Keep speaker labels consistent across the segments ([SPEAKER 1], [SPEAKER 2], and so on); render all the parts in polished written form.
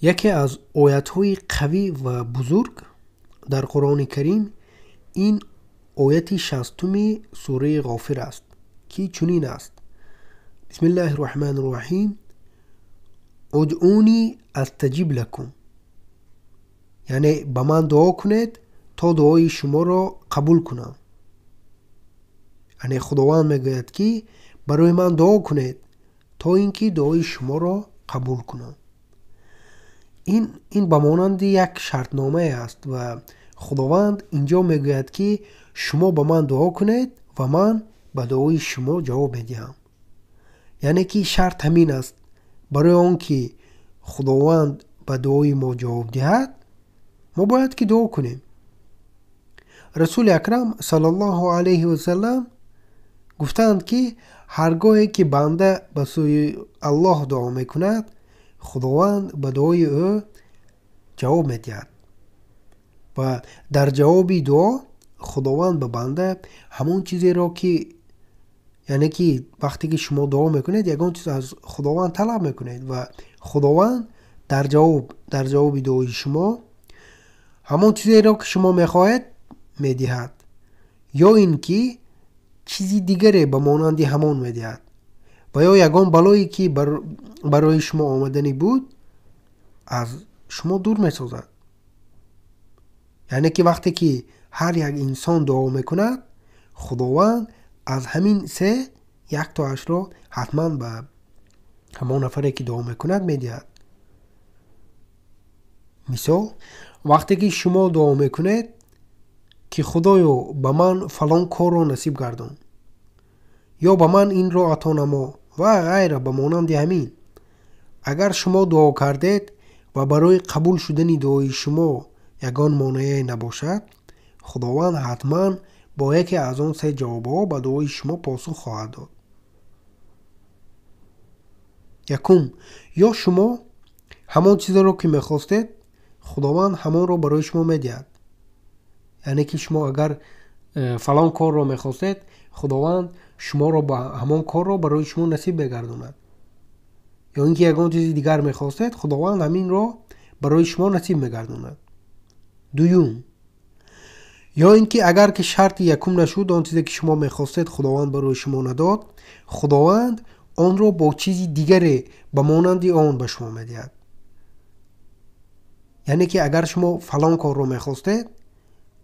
[SPEAKER 1] Яке аз оятҳои қавӣ ва бузург дар Қуръони Карим ин ояти 60-уми сураи Ғофир аст, ки чунин аст: Бисмиллаҳи рраҳмани рраҳим, удъуни астаҷиб лакум, яъне ба ман дуо кунед то дуои шуморо қабул кунам. Яъне Худованд мегӯяд, ки барои ман дуо кунед то ин ки дуои шуморо қабул кунам. Ин ба монанди як шартномае аст ва Худованд инҷо мегӯяд, ки шумо ба ман дуо кунед ва ман ба дуои шумо ҷавоб медиҳам. Яъне ки шарт ҳамин аст. Барои он ки Худованд ба дуои мо ҷавоб диҳад, мо бояд ки дуо кунем. Расули Акрам саллаллоҳу алайҳи васаллам гуфтаанд, ки ҳар гоҳе ки банда ба сӯи Аллоҳ дуо мекунад, Худованд ба дуои ӯ ҷавоб медиҳад ва дар ҷавоби дуо Худованд ба банда ҳамон чизеро ки, яъне ки вақте ки шумо дуо мекунед, ягон чиз аз Худованд талаб мекунед ва Худованд дар ҷавоби дуои шумо ҳамон чизеро ки шумо мехоҳед медиҳад, ё ин ки чизи дигаре ба монанди ҳамон медиҳад ва ё ягон балое ки барои шумо омаданӣ буд аз шумо дур месозад. Яъне ки вақте ки ҳар як инсон дуо мекунад, Худованд аз ҳамин се яктоашро ҳатман ба ҳамон нафаре ки дуо мекунад медиҳад. Мисол, вақте ки шумо дуо мекунед ки Худоё ба ман фалон корро насиб гардон, ё ба ман инро ато намо ва ғайра ба монанди ҳамин, агар шумо дуо кардед ва барои қабул шудани дуои шумо ягон монеае набошад, Худованд ҳатман бо яке аз он се ҷавобҳо ба дуои шумо посух хоҳад дод. Якум, ё шумо ҳамон чизеро ки мехостед, Худованд ҳамонро барои шумо медиҳад. Яъне ки шумо агар фалон корро мехостед, Худованд шуморо ба ҳамон корро барои шумо насиб мегардонад. Ё ин ки ягон чизи дигар мехостед, Худованд ҳаминро барои шумо насиб мегардонад. Дуюм, ё ин ки агар ки шарти якум нашуд, он чизе ки шумо мехостед Худованд барои шумо надод, Худованд онро бо чизи дигаре ба монанди он ба шумо медиҳад. Яъне ки агар шумо фалон корро мехостед,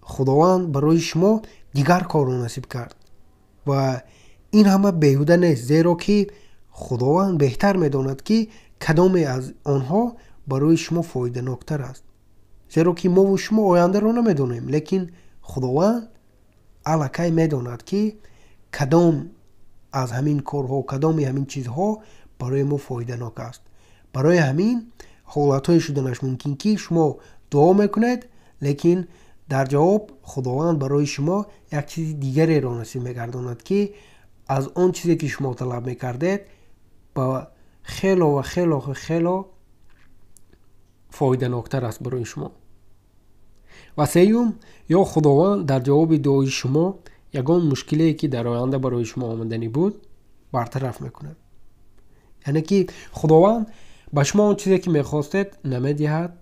[SPEAKER 1] Худованд барои шумо дигар корро насиб кард. Ва ин ҳама беҳуда нест, зеро ки Худованд беҳтар медонад, ки кадоме аз онҳо барои шумо фоиданоктар аст. Зеро ки мову шумо ояндаро намедонем, лекин Худованд аллакай медонад, ки кадом аз ҳамин корҳо, кадоми ҳамин чизҳо барои мо фоиданок аст. Барои ҳамин ҳолатҳое шуданаш мумкин, ки шумо дуо мекунед, лекин дар ҷавоб Худованд барои шумо як чизи дигареро насиб мегардонад, ки аз он чизе ки шумо талаб мекардед ба хело ва хело хело фоиданоктар аст барои шумо. Ва сеюм, ё Худованд дар ҷавоби дуои шумо ягон мушкиле ки дар оянда барои шумо омаданӣ буд бартараф мекунад. Яъне ки Худованд ба шумо он чизе ки мехостед намедиҳад,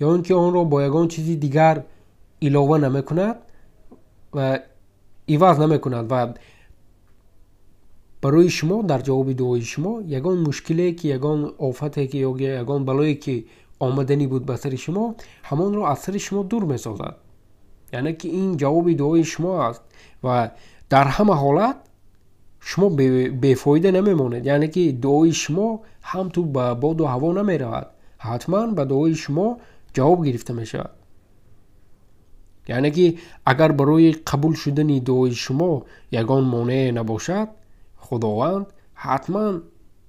[SPEAKER 1] ё ин ки онро бо ягон чизи дигар илова намекунад ва иваз намекунад ва барои шумо дар ҷавоби дуои шумо ягон мушкиле ки, ягон офате ки ё ягон балое ки омаданӣ буд ба сари шумо, ҳамонро аз сари шумо дур месозад. Яъне ки ин ҷавоби дуои шумо аст ва дар ҳама ҳолат шумо бефоида намемонед. Яъне ки дуои шумо ҳам ту ба боду ҳаво намеравад, ҳатман ба дуои шумо ҷавоб гирифта мешавад. Яъне ки агар барои қабул шудани дуои шумо ягон монеае набошад, Худованд ҳатман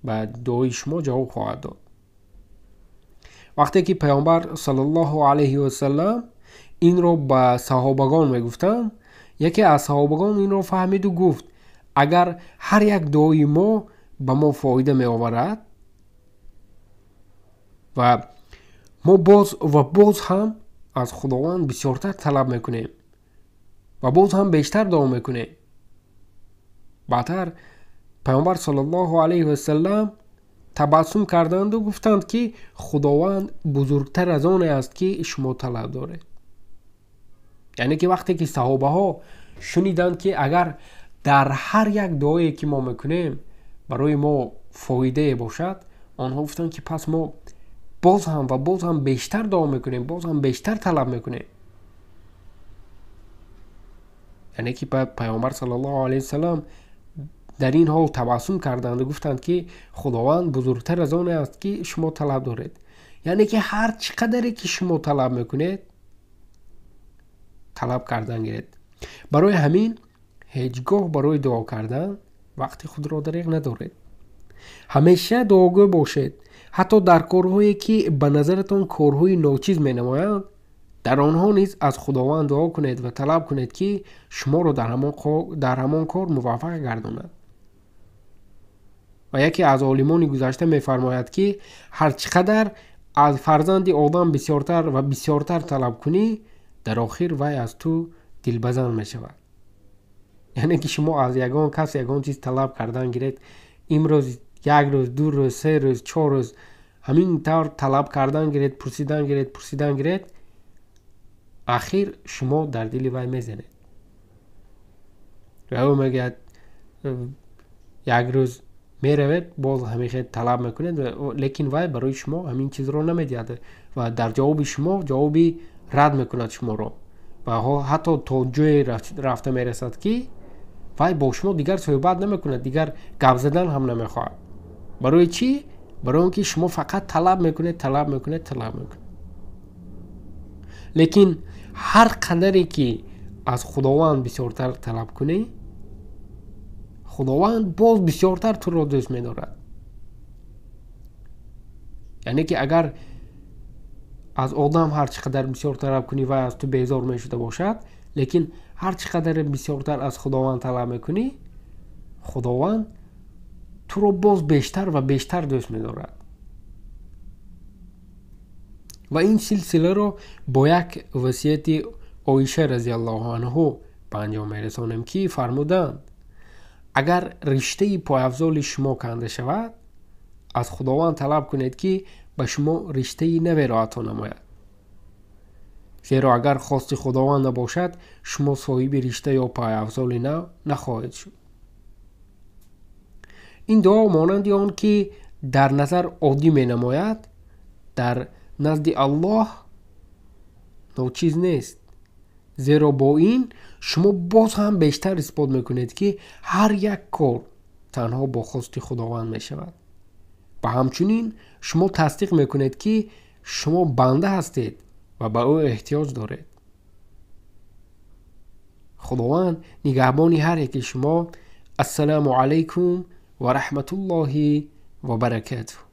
[SPEAKER 1] ба дуои шумо ҷавоб хоҳад дод. Вақте ки Паёмбар саллаллоҳу алайҳи васаллам инро ба саҳобагон мегуфтанд, яке аз саҳобагон инро фаҳмиду гуфт: агар ҳар як дуои мо ба мо фоида меоварад ва мо боз ва боз ҳам аз Худованд бисёртар талаб мекунем ва боз ҳам бештар дуо мекунем. Баъдтар Паёмбар саллаллоҳу алайҳи васаллам табассум карданду гуфтанд, ки Худованд бузургтар аз оне аст, ки шумо талаб доред. Яъне ки вақте ки саҳобаҳо шуниданд, ки агар дар ҳар як дуое, ки мо мекунем, барои мо фоидае бошад, онҳо гуфтанд, ки пас мо боз ҳам ва боз ҳам бештар дуо мекунем, боз ҳам бештар талаб мекунем. Яъне ки Пайғамбар саллаллоҳу алайҳи васаллам дар ин ҳол табассум карданд ва гуфтанд, ки Худованд бузургтар аз оне аст, ки шумо талаб доред. Яъне ки ҳар чӣ қадаре ки шумо талаб мекунед, талаб кардан гиред. Барои ҳамин ҳеҷ гоҳ барои дуо кардан вақти худро дареғ надоред. Ҳамеша дуогӯ бошед, ҳатто дар корҳое, ки ба назаратон корҳои ночиз менамоянд, дар онҳо низ аз Худованд дуо кунед ва талаб кунед, ки шуморо дар ҳамон кор муваффақ гардонад. Ва яке аз олимони гузашта мефармояд, ки ҳар чӣ қадар аз фарзанди одам бисёртар ва бисёртар талаб кунӣ, дар охир вай аз ту дилбазан мешавад. Яъне ки шумо аз ягон кас ягон чиз талаб кардан гиред, имрӯз як рӯз, 2 рӯз, 3 рӯз, 4 рӯз ҳамин тавр талаб кардан гиред, пурсидан гиред, пурсидан гиред, ахир шумо дар дили вай мезанед. Ва ӯ мегӯяд, як рӯз меравед, боз ҳамин талаб мекунед, лекин вай барои шумо ҳамин чизро намедиҳад ва дар ҷавоби шумо ҷавоби рад мекунад шуморо. Ва ҳатто то ҷое рафта мерасад, ки вай бо шумо дигар суҳбат намекунад, дигар гап задан ҳам намехоҳад. Барои чӣ? Барои он ки шумо фақат талаб мекунед, талаб мекунед, талаб мекунед. Лекин ҳар қадаре ки аз Худованд бисёртар талаб кунӣ, Худованд боз бисёртар туро дӯст медорад. Яъне ки агар аз одам ҳар чӣ қадар бисёр талаб кунӣ, вай аз ту безор мешуда бошад, лекин ҳар чӣ қадар бисёртар аз Худованд талаб мекунӣ, Худованд туро боз бештар ва бештар дӯст медорад. Ва ин силсиларо бо як васияти Оиша разияллоҳу анҳу ба анҷом мерасонем, ки фармуданд: агар риштаи пойафзоли шумо канда шавад, аз Худованд талаб кунед, ки ба шумо риштаи наверо ато намояд. Зеро агар хости Худованд набошад, шумо соҳиби ришта ё пойафзоли нав нахоҳед шуд. Ин дуо монанди он ки дар назар оддӣ менамояд, дар назди Аллоҳ ночиз нест. Зеро бо ин шумо боз ҳам бештар исбот мекунед, ки ҳар як кор танҳо бо хости Худованд мешавад. Ва ҳамчунин шумо тасдиқ мекунед, ки шумо банда ҳастед ва ба ӯ эҳтиёҷ доред. Худованд нигаҳбони ҳар яки шумо. Ассалому алайкум ва раҳматуллоҳи ва баракатуҳ.